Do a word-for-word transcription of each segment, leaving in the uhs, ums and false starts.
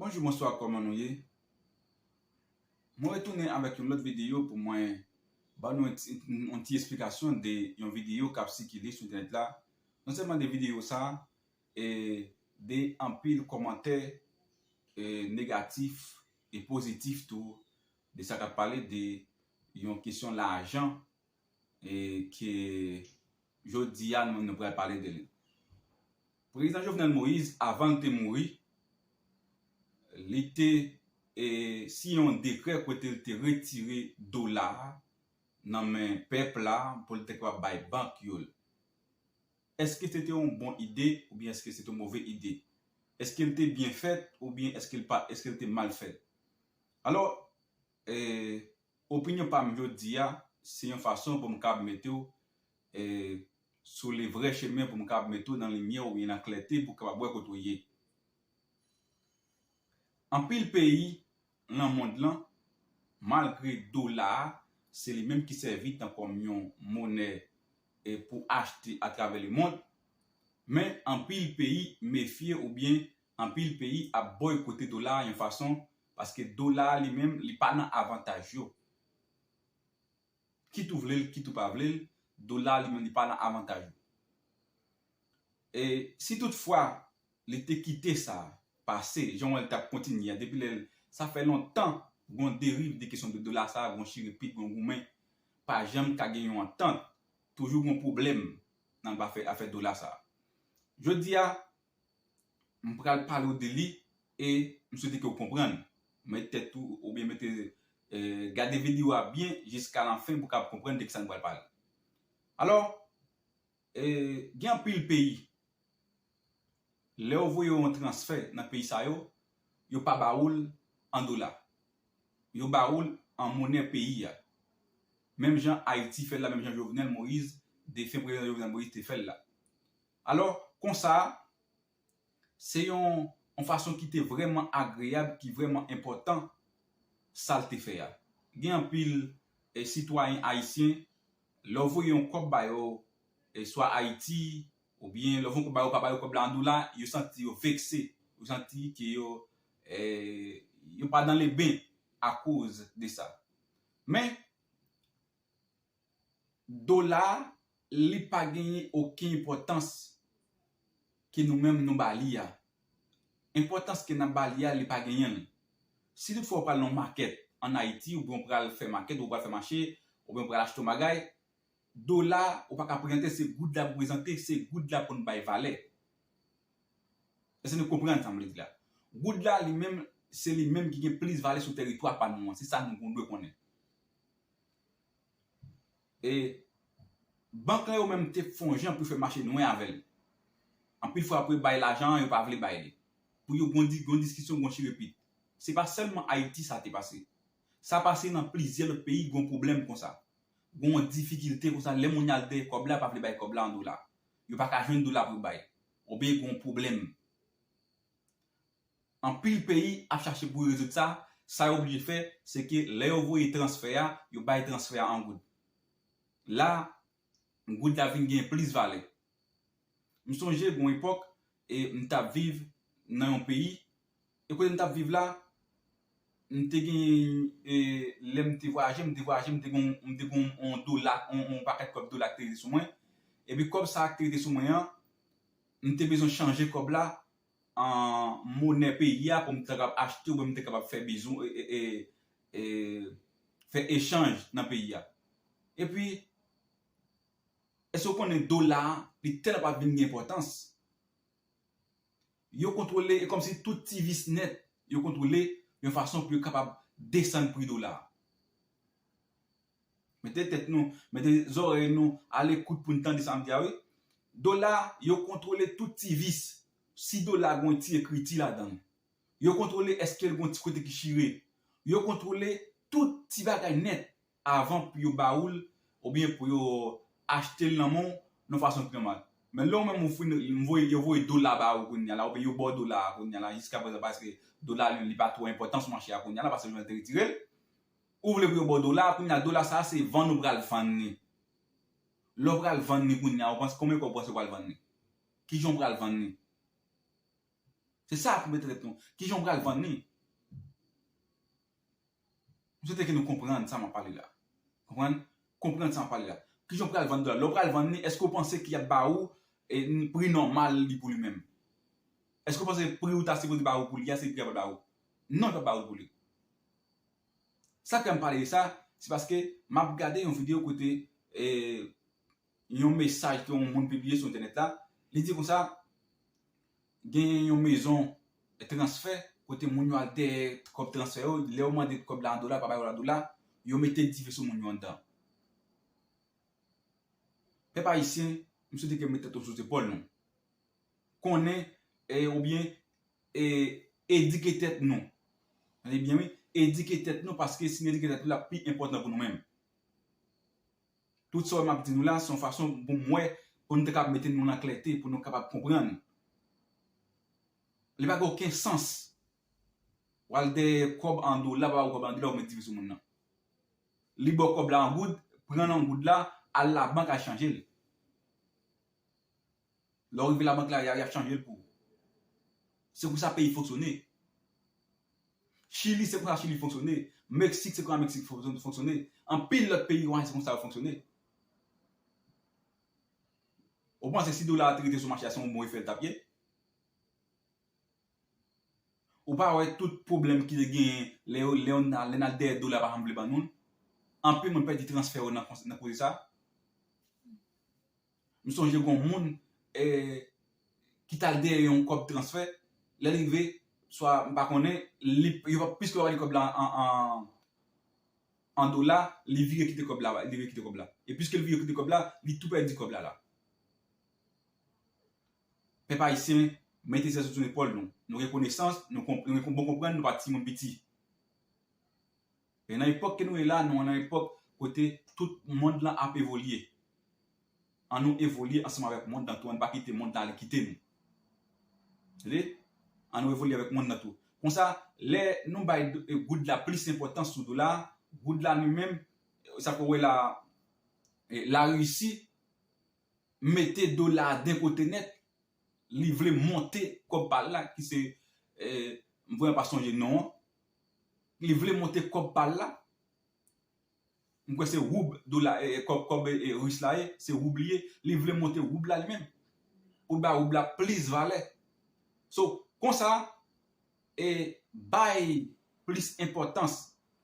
Bonjou, bonswa, kòman nou ye? Mwen retounen avèk yon lòt videyo pou mwen ba nou yon ti, yon ti esplikasyon de yon videyo k ap sikile sou entènèt la. Non sèlman de videyo sa, e de anpil kòmantè, e negatif e pozitif tou, de sa k ap pale de yon kesyon lajan, e ke jodi a nou, nou pral pale de li. Prezidan Jovenel Moïse, avan l te mouri, li te, e, siyen yon dekrè kote l te retire dola a nan men pèp la pou l te kapab bay bank yo l. Èske se te yon bon ide oubyen èske se te yon move ide? Èske l te byen fèt oubyen èske l pa, èske l te mal fèt? Alò, e, opinyon pa m jodi a, se yon fason pou m kapab mete w, e, sou le vrè chemen, pou m kapab mete w nan limyè oubyen nan klète pou w kapab wè kote w ye. Anpil peyi nan mond lan, malgre dola a, se li menm ki sèvi tan kòm yon monè, e, pou achte atravè lemond, men anpil peyi mefye oubyen anpil peyi ap bòykote dola a yon fason, paske dola a li menm, li pa nan avantaj yo. Kit ou vle l, kit ou pa vle l, dola a li menm, li pa nan avantaj yo. E si toutfwa li te kite sa pase, jan w wè l t ap kontinye a, depi lè l, sa fè lontan gon deriv de kesyon de dola sa, gon chire pit, gon goumen, pa janm ka gen yon antant, toujou gon pwoblèm nan afè, afè dola sa. Jodi a, m pral pale w de li e m swete ke w konprann. Met tèt ou, oubyen mete, e, gade videyo a byen jiska lanfen pou w kapab konprann de kisa nou pral pale. Alò, e, gen anpil peyi, lè yo voye yo yon transfè nan peyi sa yo, yo pa ba ou l an dola. Yo ba ou l an monè peyi a. Menm jan Ayiti fè l la, menm jan Jovenel Moïse, defen prezidan Jovenel Moïse te fè l la. Alò, konsa, se yon, yon fason ki te vrèman agreyab, ki vrèman enpòtan, sa l te fè a. Gen anpil, e, sitwayen ayisyen, lè w voye yon kòb ba yo, e, swa Ayiti, oubyen lè w voye yon kòb ba yo, pa ba yo kòb la an dola, yo santi yo vekse, yo santi ke yo, e, yo pa dans le bain akoz de sa. Men, dola a, li pa genyen okenn enpòtans ke nou menm nou ba li a. Enpòtans ke n ap ba li a, li pa genyen l. Si toutfwa w pral nan yon makèt ann Ayiti, oubyen w pral fè makèt, ou pral fè mache, oubyen w pral achte yon bagay, dola, ou pa ka prezante, se goud la pou prezante, se goud la pou n bay valè. Èske nou konprann sa m vle di la? Goud la, li menm, se li menm ki gen plis valè sou tèritwa pa nou an. Se sa nou dwe konnen. E bank lan yo menm te fè yon jan pou fè mache nwè avè l. Anpil fwa, pou yo bay lajan an, yo pa vle bay li. Pou yo gon di-, gon diskisyon, gon chire pit. Se pa sèlman Ayiti sa te pase. Sa pase nan plizyè lòt peyi, gon pwoblèm konsa. Gon difikilte konsa, lè moun y al dèyè kòb la, pa vle bay kòb la an dola. Yo pa ka jwenn dola pou yo bay. Oubyen gon pwoblèm. Anpil peyi ap chache pou yo rezoud sa, sa yo oblije fè, se ke lè yo voye transfè a, yo bay transfè a an goud. La, goud la vin gen plis valè. M sonje gon epòk, e m t ap viv nan yon peyi, e kote m t ap viv la, m te gen, e, lè m te vwayaje, m te vwayaje, m te gen, m te gen yon dola, yon, yon pakèt kòb dola ki te rete sou mwen. Epi kòb sa a ki te rete sou mwen an, m te bezwen chanje kòb la an monè peyi a pou m te kapab achte oubyen m te kapab fè bizou, e, e, e, e, fè echanj nan peyi a. Epi, èske w konnen dola a, li tèlman pa vin gen enpòtans? Yo kontwole, e kòmsi tout ti vis nèt, yo kontwole yon fason pou yo kapab desann pri dola a. Mete tèt nou, mete zòrèy nou alekout pou n tande sa m di a wi. Dola, yo kontwole tout ti vis. Si dola gon ti ekriti ladan l. Yo kontwole èske l gon ti kote ki chire. Yo kontwole tout ti bagay nèt avan pou yo ba ou l, oubyen pou yo achte l nan men w nan fason ki nòmal. Men lè w menm ou fin, m voye, yo voye dola ba ou kounye a la, oubyen yo ba w dola a kounye a la, jiska prezan, paske dola li, li pa twò enpòtan sou mache a kounye a la, paske yo te retire l. Ou vle pou yo ba w dola a, kounye a dola sa a se vann ou pral vann li. Lè w pral vann li kounye a, ou panse, konbyen kòb ou panse w pral vann li? Kijan w pral vann li? Se sa pou mete tèt nou. Kijan w pral vann li? M swete ke nou konprann sa m ap pale la. Konprann? Konprann sa m ap pale la. Kijan w pral vann dola? Lè w pral vann li, èske w panse ke y ap ba ou e, pri nòmal li pou li menm? Èske w panse pri ou ta sipoze ba ou pou li a, se pri y ap ba ou? Non, y ap ba ou pou li. Sa k fè m pale de sa, se paske m ap gade yon videyo kote e, yon mesaj ke yon moun pibliye sou entènèt la. Li di konsa, gen yon mezon transfè kote moun yo al dèyè kòb transfè yo, lè yo mande kòb la an dola, pa ba yo la dola, yo mete dife sou moun yo anndan. Pèp ayisyen, m swete ke mete tèt nou sou zepòl nou. Konnen, e, oubyen, e, edike tèt nou. Tande byen, wi. Edike tèt nou, paske si n edike tèt nou, l ap pi enpòtan pou nou menm. Tout sa w m ap di nou la, se yon fason pou m wè, pou nou te kapab mete nou nan klète, pou nou kapab konprann. Li pa gen okenn sans. W al dèyè kòb an dola, pa ba w kòb an dola, ou met dife sou moun nan. Li ba w kòb la an goud, pran nan goud la, al labank al chanje l. Lè w rive labank la, y a, y ap chanje l pou ou. Se konsa peyi fonksyone. Chili, se konsa Chili fonksyone. Meksik, se konsa Meksik fonksyone. Anpil lòt peyi, wè, se konsa yo fonksyone. Ou panse si dola a te rete sou mache a, se yon bon efè l t ap ye? Ou pa wè tout pwoblèm ki te genyen lè yo, lè yo n al, lè n al dèyè dola pa janm vle ban nou l? Anpil moun pèdi transfè yo nan, nan koze sa. M sonje gen yon moun, eh, ki t al dèyè yon kòb transfè, lè l rive, swa m pa konnen, li, yo pa, piske yo pa li kòb la an, an, an dola, li vire kite kòb la, li vire kite kòb la. E piske l vire kite kòb la, li tou pèdi kòb la la. Pèp ayisyen, mete tèt sou epòl nou. Nou gen konesans, nou konp-, nou gen bon konprann, nou pa timoun piti. E nan epòk ke nou ye la, nou nan epòk kote tout mond lan ap evolye. Ann nou evolye ansanm avèk mond lan tou, ann pa kite mond lan al kite nou. Tande? Ann nou evolye avèk mond lan tou. Konsa, lè nou bay do-, e, goud la plis enpòtans sou dola, goud la li menm, sa ke w wè la, e, Larisi mete dola a de kote nèt, li vle monte kòb pa l la, ki se, e, m vrèman pa sonje non an. Li vle monte kòb pa l la. M kwè se woub dola, e, e, kòb, kòb, e, e, ris la ye, se woub li ye. Li vle monte woub la li menm. Pou l bay woub la plis valè. So, konsa, e bay plis enpòtans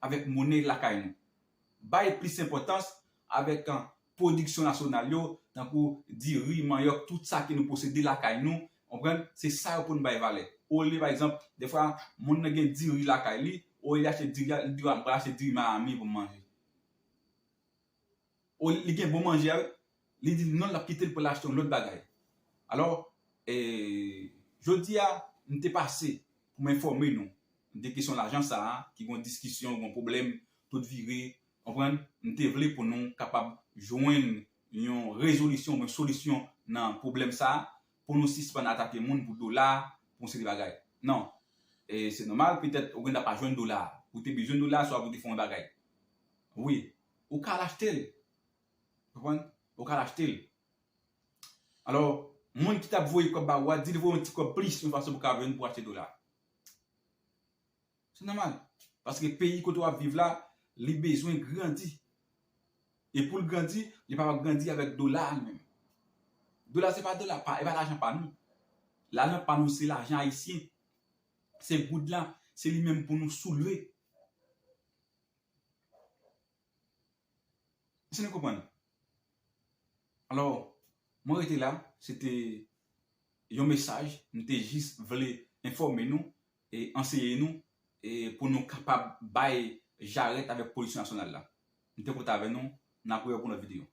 avèk monè lakay nou. Bay plis enpòtans avèk, an, pwodiksyon nasyonal yo, tankou diri, manyòk, tout sa ke nou posede lakay nou, konprann? Se sa yo pou nou bay valè. Olye, pa egzanp, defwa, moun nan gen diri lakay li, olye li achte diri a, li di, "A, m pral achte diri Miami pou m manje." Olye li gen bon manje a, li di non, l ap kite l pou l achte yon lòt bagay. Alò, e, jodi a, m te pase pou m enfòme nou de kesyon lajan sa a, ki gon diskisyon, gon pwoblèm, tout vire, konprann? M te vle pou nou kapab jwenn yon rezolisyon, yon solisyon nan pwoblèm sa a, pou nou sispann atake moun pou dola, pou yon seri bagay. Non. E se nòmal, petèt, ou gen dwa pa jwenn dola a. Ou te bezwen dola a, swa pou te fè yon bagay. Wi, ou ka al achte l. Konprann? Ou ka al achte l. Alò, moun ki t ap voye kòb ba ou a, di l voye yon ti kòb plis, yon fason pou w ka jwenn pou w achte dola. Se nòmal. Paske peyi kote w ap viv la, li bezwen grandi. E pou l grandi, li pa p ap grandi avèk dola a li menm. Dola se pa dola, pa, e pa lajan pa nou. Lajan pa nou, se lajan ayisyen. Se goud la, se li menm pou nou soulve. Èske nou konprann? Alò, mwen rete la, se te yon mesaj, m te jis vle enfòme nou e anseye nou, e pou nou kapab bay jarèt avèk pwodiksyon nasyonal la. M te kontan avè nou, n ap wè pou lòt videyo.